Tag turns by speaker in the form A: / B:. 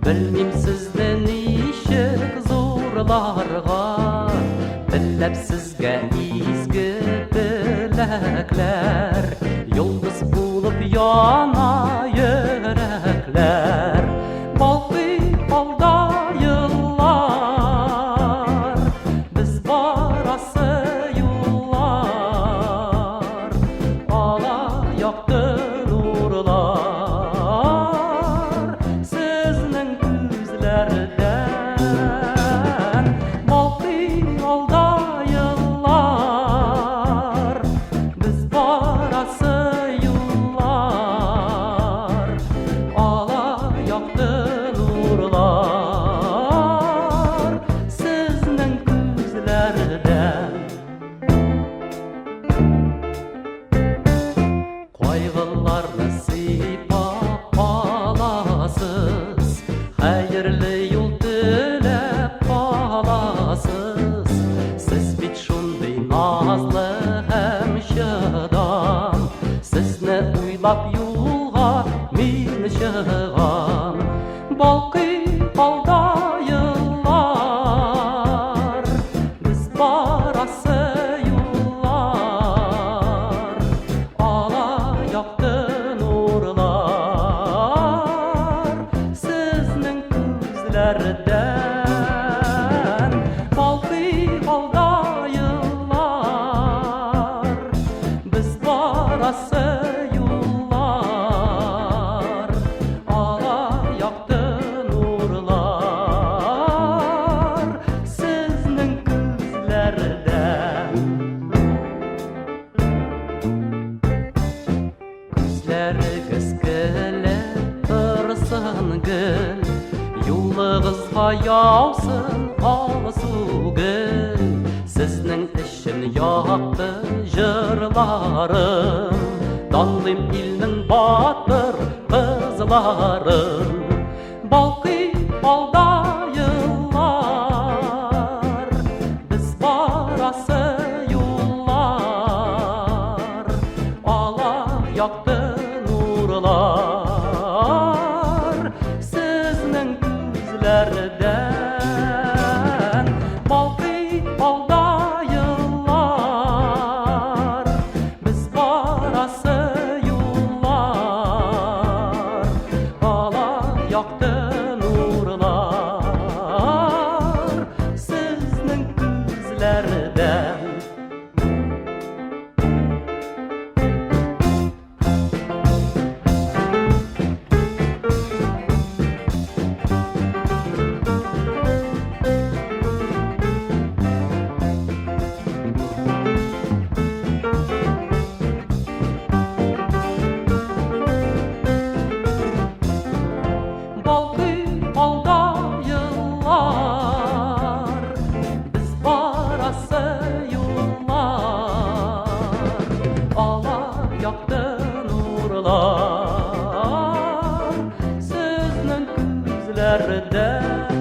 A: Белмим сезне ничек зурларга, Теләп сезгә изге теләкләр, Йолдыз булып яна йөрәкләр. Балкый алда еллар, Без барасы юллар, Ала якты нурлар Сезнең күзләрдән. Балкый алда еллар, Без барасы юллар, Ала якты нурлар Сезнең күзләрдән. Кайгыларны сыйпап каласыз, Хәерле юл теләп каласыз. Сез бит шундый назлы һәм чыдам, Сезне уйлап юлга мин чыгам. Балкый алда еллар, Без барасы юллар, Ала якты нурлар Сезнең күзләрдән. Балкый алда еллар, Без барасы юллар, Ала якты нурлар Сезнең күзләрдән. Күзләрегез көлеп торсын гел, Юлыгызга яусын алсу гөл. Сезнең өчен якты җырларым, Данлыйм илнең батыр кызларын. Балкый алда еллар, Без барасы юллар, Ала якты нурлар Сезнең күзләрдән. Балкый алда еллар, Без барасы юллар, Ала якты нурлар Сезнең күзләрдән. Балкый алда еллар, Без барасы юллар, Ала якты нурлар Сезнең күзләрдән.